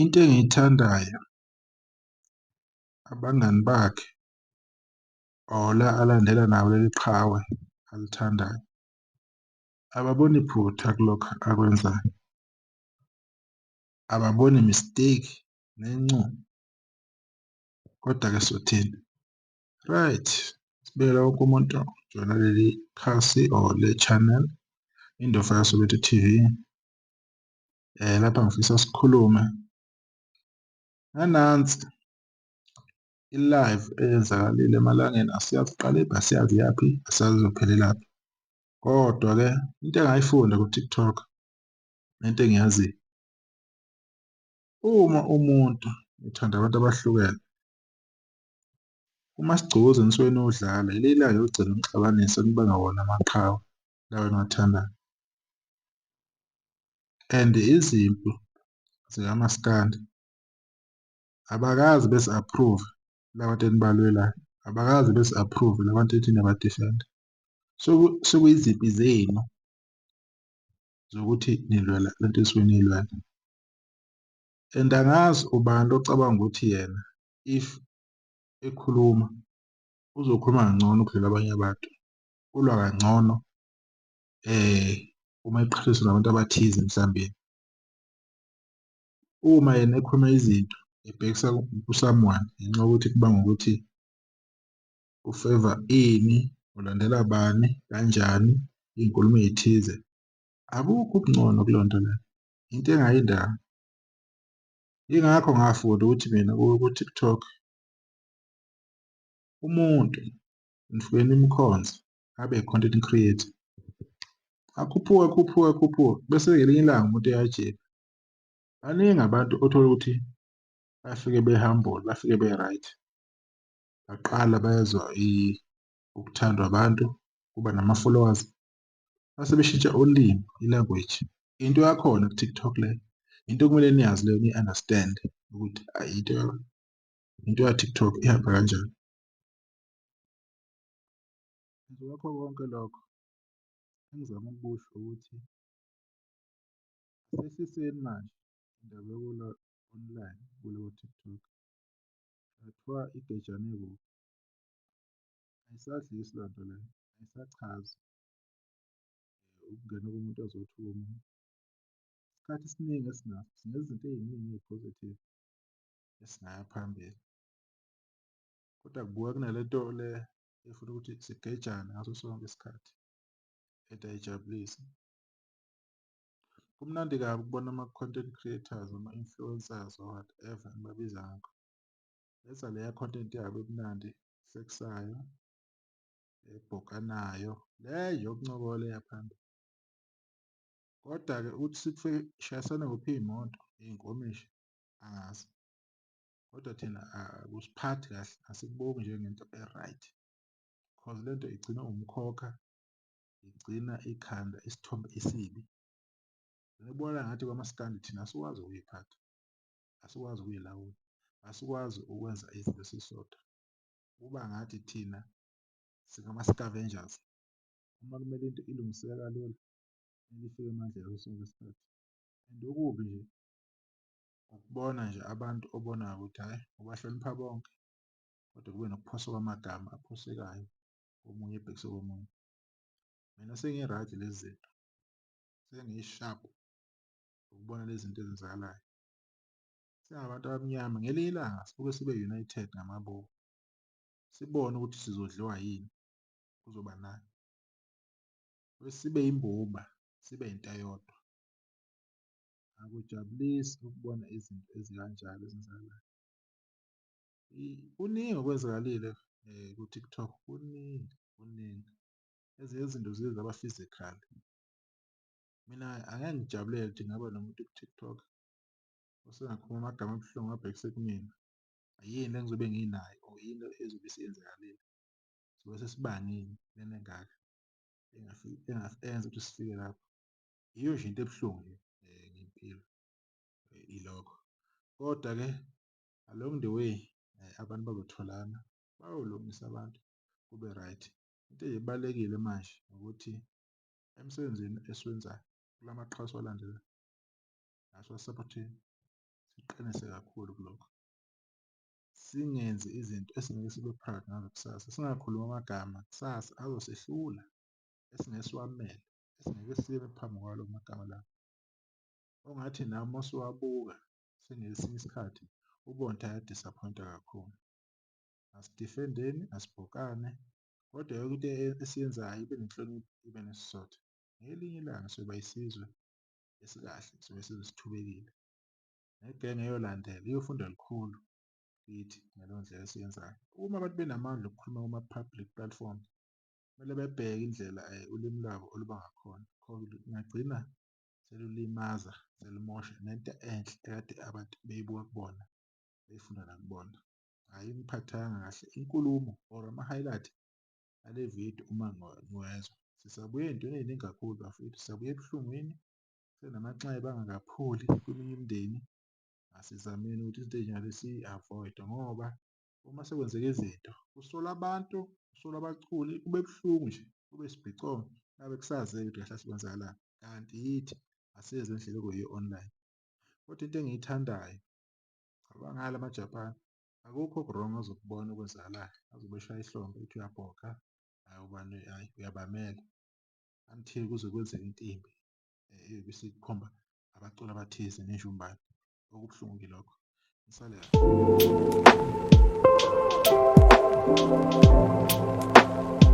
Into engiyithandayo, abangani bakhe or la alandela nabo leli qhawe alithandayo, ababoni phutha kulokhu akwenzayo, ababoni mistake nencu. Kodwa-ke sothini? Right, sibekela wonke umuntu joyina leli khasi or le channel, Indofa Soweto TV. Lapha ngifisa sikhulume nganansi i-live eyenzakalile emalangeni, asiyazi iqalephi, asiyazi iyaphi, asiyazi izophelelaphi. Kodwa-ke into engayifunda ku-TikTok nento engiyaziyo, uma umuntu ethanda abantu abahlukene, uma sigcoza nisuke niyodlala yileli langa lokugcina nixabanisa nibange wona amaqhawe lawa eniwathandayo. And izimpi zikamaskandi abakaze bezi-approve la bantu enibalwelayo, abakaze bezi-approve la bantu ethi niyaba-defend-a. Sekuyizimpi zenu zokuthi nilwela lento esuke niyilwela. And angazi ubani ocabanga ukuthi yena if ekhuluma uzokhuluma kangcono ukudlula abanye abantu, ulwa kangcono uma eqhathaniswa nabantu abathize mhlawumbe. Uma yena ekhuluma izinto ebhekisa ku-someone ngenxa yokuthi kubangwa ukuthi u-favour ini, ulandela bani, kanjani, iy'nkulumo ey'thize, abukho ubungcono kuleyo nto leyo, into engayi ndawo. Yingakho ngafunda ukuthi mina ku-TikTok umuntu nifike nimkhonze abe i-content creator, akhuphuke akhuphuke akhuphuke bese ngelinye ilanga umuntu uyajika. Baningi abantu othola ukuthi bafike be-humble, bafike be-right, baqala bayezwa ukuthandwa abantu, kuba nama-followers, base beshintsha ulimi, i-language. Into yakhona ku-TikTok leyo, into okumele niyazi leyo niyi-understand ukuthi into into ya-TikTok ihamba kanjani. Ngakho konke lokho engizama ukukusho ukuthi asehliseni manje indaba yokulwa online kulo TikTok. Ngathiwa igejane kuphi, ayisadlisi leyo nto leyo, ayisachazi ukungena komuntu azothuka omunye. Isikhathi esiningi esinaso sinezinto ey'ningi ey'positive esingaya phambili, kodwa kubukeka kunale nto le efuna ukuthi sigejane ngaso sonke isikhathi and ayijabulisi. Kumnandi kabi ukubona ama-content creators, ama-influencers or whatever enibabiza ngakho, benza leya content yabo emnandi ehlekisayo, ebhokanayo, le yokuncokola eya phambili. Kodwa-ke ukuthi sikufike shayisana kuphi iy'moto, iy'nkomishi angazi, kodwa thina akusiphathi kahle, asikubuki njengento e-right cause lento igcina iwumkhokha, igcina ikhanda isithombe esibi. Ngibona ngathi kwamaskandi thina asikwazi ukuy'phatha, asikwazi ukuy'lawula, asikwazi ukwenza izinto sisodwa. Kuba ngathi thina singama-scavengers, uma kumele into ilungiseke kalula kumele ifike emandleni ngaso sonke isikhathi. And okubi nje ukubona nje abantu obonayo ukuthi hhayi ubahlonipha bonke kodwa kube nokuphoswa kwamagama aphosekayo omunye ebhekise komunye. Mina sengi-right lezi zinto, sengi-sharp ukubona lezi zinto ezenzakalayo. Singabantu abamnyama ngelinye ilanga sibuke sibe united ngamabomu, sibone ukuthi sizodliwa yini, kuzoba nani. Sibe imbumba, sibe into eyodwa. Akujabulisi ukubona izinto ezikanjalo ezenzakalayo. Kuningi okwenzakalile ku-TikTok, kuningi kuningi. Ezinye izinto ziye zaba physical. Mina angeke ngijabulele ukuthi ngingaba nomuntu ku-TikTok osengakhuluma amagama abuhlungu abhekise kumina. Yini le engizobe nginayo or yini ezobe isiyenzakalile? Sobe sesibangile lena engaka engenza ukuthi sifike lapho. Yiyo nje into ebuhlungu nje ngempilo ilokho. Kodwa-ke along the way abantu bazotholana, bayolungisa abantu kube right. Into nje ebalulekile manje ukuthi emsebenzini esiwenzayo kula maqhawe esiwalandelayo asiwa-support-eni. Siqinise kakhulu kulokho, singenzi izinto esingeke sibe proud ngazo kusasa, singakhulumi amagama kusasa azosehlula esingeke siwamele, esingeke sime phambi kwalawo magama lawo. Ongathi nawe uma usuwabuka sengesinye isikhathi ubone ukuthi aya-disappoint-a kakhulu. Asidifendeni, asibhokane kodwa yonke into esiyenzayo ibe nenhlonipho, ibe nesizotha. Ngelinye ilanga siyoba isizwe esikahle, siyoba isizwe esithubekile. Negenge eyolandela iyofunda lukhulu kithi ngaleyo ndlela esiyenzayo. Uma abantu benamandla okukhuluma kuma-public platform, kumele bebheke indlela ulimi lwabo oluba ngakhona lungagcina selulimaza selumosha nento enhle ekade abantu beyibuka kubona, beyifunda nakubona. Ayingiphathanga kahle inkulumo or ama-highlight ale vidiyo uma ngiwezwa. Sisabuya ey'ntweni ey'ningi kakhulu bafowethu, sisabuya ebuhlungwini, kusenamanxeba angakapholi kweminye imindeni. Asizameni ukuthi izinto ey'njalo siyi-avoid-e ngoba uma sekwenzeke izinto kusolwa abantu, kusolwa abaculi, kube buhlungu nje, kube isibhicongo kungabe kusazeki ukuthi kahle kahle kwenzakalani, kanti yithi asenze ngendlela okuyiyo online. Kodwa into engiyithandayo abangale amaJapani akukho oku-wrong azokubona okwenzakalayo azobe eshaya ihlombe ethi uyabhoka, hhayi ubani hhayi uyabamela until kuze kwenzeke into embi eyobe isikhomba abaculi abathize nenjumbane. Okubuhlungu-ke lokho. Nisale kahle.